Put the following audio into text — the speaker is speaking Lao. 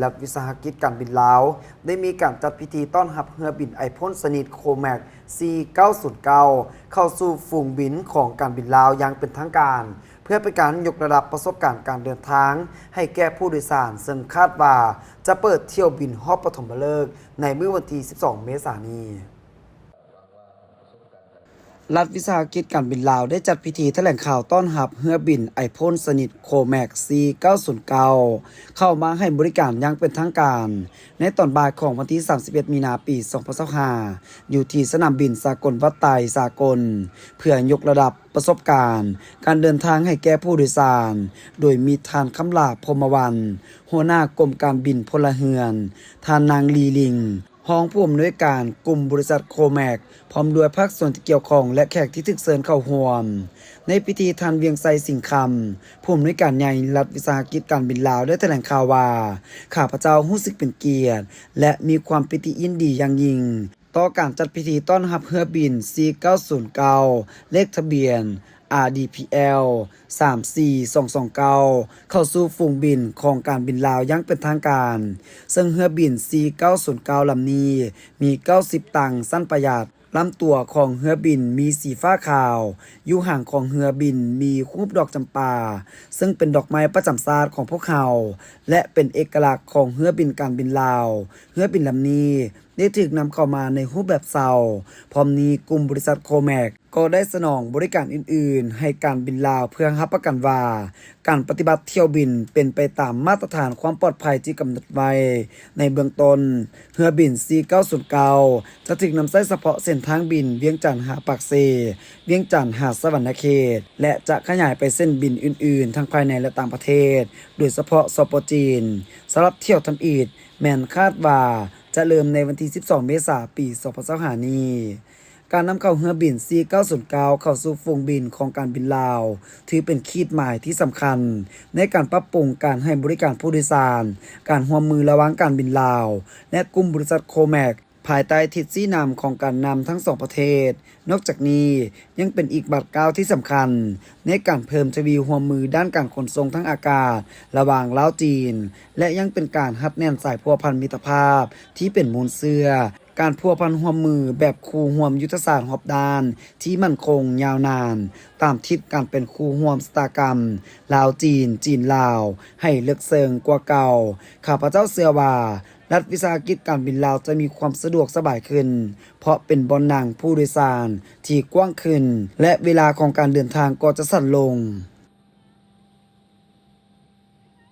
ລັດວິສາຫະກິດການບິນລາວ ໄດ້ມີການຈັດພິທີຕ້ອນຮັບເຮືອບິນໄອໂຟນຊະນິດໂຄແມັກ ຊີເກົ້າສູນເກົ້າ ເຂົ້າສູ່ຝູງບິນຂອງການບິນລາວຢ່າງເປັນທາງການ ເພື່ອເປັນການຍົກລະດັບປະສົບການການເດີນທາງໃຫ້ແກ່ຜູ້ໂດຍສານ, ເຊິ່ງຄາດວ່າຈະເປີດຖ້ຽວບິນຮອບປະຖົມມະເລີກໃນມື້ວັນທີສິບສອງ ເມສານີ້. ລັດວິສາຫະກິດການບິນລາວໄດ້ຈັດພິທີຖະແຫຼງຂ່າວຕ້ອນຮັບເຮືອບິນໄອໂຟນຊະນິດໂຄແມັກ ຊີເກົ້າສູນເກົ້າ ເຂົ້າມາໃຫ້ບໍລິການຢ່າງເປັນທາງການ ໃນຕອນບ່າຍຂອງວັນທີສາມສິບເອັດ ມີນາ ປີສອງພັນຊາວຫ້າ ຢູ່ທີ່ສະໜາມບິນສາກົນວັດໄຕສາກົນ ເພື່ອຍົກລະດັບປະສົບການການເດີນທາງໃຫ້ແກ່ຜູ້ໂດຍສານ, ໂດຍມີທ່ານ ຄຳຫຼ້າ ພົມມະວັນ ຫົວໜ້າກົມການບິນພົນລະເຮືອນ, ທ່ານນາງ ລີ ລິງ ຮອງຜູ້ອຳນວຍການກຸ່ມບໍລິສັດໂຄແມັກ ພ້ອມດ້ວຍພາກສ່ວນທີ່ກ່ຽວຂ້ອງ ແລະ ແຂກທີ່ຖືກເຊີນເຂົ້າຮ່ວມ. ໃນພິທີ ທ່ານ ວຽງໄຊ ສິງຄຳ ຜູ້ອຳນວຍການໃຫຍ່ລັດວິສາຫະກິດການບິນລາວ ໄດ້ຖະແຫຼງຂ່າວວ່າ ຂ້າພະເຈົ້າຮູ້ສຶກເປັນກຽດ ແລະ ມີຄວາມປີຕິຍິນດີຢ່າງຍິ່ງ ຕໍ່ການຈັດພິທີຕ້ອນຮັບເຮືອບິນ ຊີເກົ້າສູນເກົ້າ ເລກທະບຽນ ອາ ດີ ພີ ແອລ ສາມສີ່ສອງສອງເກົ້າ ເຂົ້າສູ່ຝູງບິນຂອງການບິນລາວຢ່າງເປັນທາງການ, ເຊິ່ງເຮືອບິນ ຊີເກົ້າສູນເກົ້າ ລຳນີ້ມີເກົ້າສິບຕັ່ງຊັ້ນປະຢັດ. ລຳຕົວຂອງເຮືອບິນມີສີຟ້າຂາວ, ຢູ່ຫາງຂອງເຮືອບິນມີຮູບດອກຈຳປາ, ເຊິ່ງເປັນດອກໄມ້ປະຈຳຊາດຂອງພວກເຮົາ ແລະ ເປັນເອກະລັກຂອງເຮືອບິນການບິນລາວ. ເຮືອບິນລຳນີ້ ໄດ້ຖືກນຳເຂົ້າມາໃນຮູບແບບເຊົ່າ. ພ້ອມນີ້ ກຸ່ມບໍລິສັດໂຄແມັກ ກໍໄດ້ສະໜອງບໍລິການອື່ນໆໃຫ້ການບິນລາວ ເພື່ອຮັບປະກັນວ່າການປະຕິບັດຖ້ຽວບິນເປັນໄປຕາມມາດຕະຖານຄວາມປອດໄພທີ່ກຳນົດໄວ້ໃນເບື້ອງຕົ້ນ. ເຮືອບິນ ຊີເກົ້າສູນເກົ້າ ຈະຖືກນຳໃຊ້ສະເພາະເສັ້ນທາງບິນວຽງຈັນຫາປາກເຊ, ວຽງຈັນຫາສະຫວັນນະເຂດ ແລະ ຈະຂະຫຍາຍໄປເສັ້ນບິນອື່ນໆ ທັງພາຍໃນ ແລະ ຕ່າງປະເທດ, ໂດຍສະເພາະ ສປ ຈີນ. ສຳລັບຖ້ຽວທຳອິດ ແມ່ນຄາດວ່າຈະເລີ່ມໃນວັນທີສິບສອງ ເມສາ ປີສອງພັນຊາວຫ້ານີ້. ການນຳເຂົ້າເຮືອບິນ ຊີເກົ້າສູນເກົ້າ ເຂົ້າສູ່ຝູງບິນຂອງການບິນລາວ ຖືເປັນຂີດໝາຍທີ່ສຳຄັນໃນການປັບປຸງການໃຫ້ບໍລິການຜູ້ໂດຍສານ, ການຮ່ວມມືລະຫວ່າງການບິນລາວ ແລະ ກຸ່ມບໍລິສັດໂຄແມັກ ພາຍໃຕ້ທິດຊີ້ນຳຂອງການນຳທັງສອງປະເທດ. ນອກຈາກນີ້ ຍັງເປັນອີກບາດກ້າວທີ່ສຳຄັນໃນການເພີ່ມທະວີຮ່ວມມືດ້ານການຂົນສົ່ງທາງອາກາດລະຫວ່າງລາວ-ຈີນ ແລະ ຍັງເປັນການຮັດແໜ້ນສາຍພົວພັນມິດຕະພາບທີ່ເປັນມູນເຊື້ອ, ການພົວພັນຮ່ວມມືແບບຄູ່ຮ່ວມຍຸດທະສາດຮອບດ້ານທີ່ໝັ້ນຄົງຍາວນານ ຕາມທິດການເປັນຄູ່ຮ່ວມຊະຕາກຳລາວ-ຈີນ, ຈີນ-ລາວ ໃຫ້ເລິກເຊິ່ງກວ່າເກົ່າ. ຂ້າພະເຈົ້າເຊື່ອວ່າ ລັດວິສາຫະກິດການບິນລາວຈະມີຄວາມສະດວກສະບາຍຂຶ້ນ ເພາະເປັນບ່ອນນັ່ງຜູ້ໂດຍສານທີ່ກວ້າງຂຶ້ນ ແລະ ເວລາຂອງການເດີນທາງກໍຈະສັ້ນລົງ.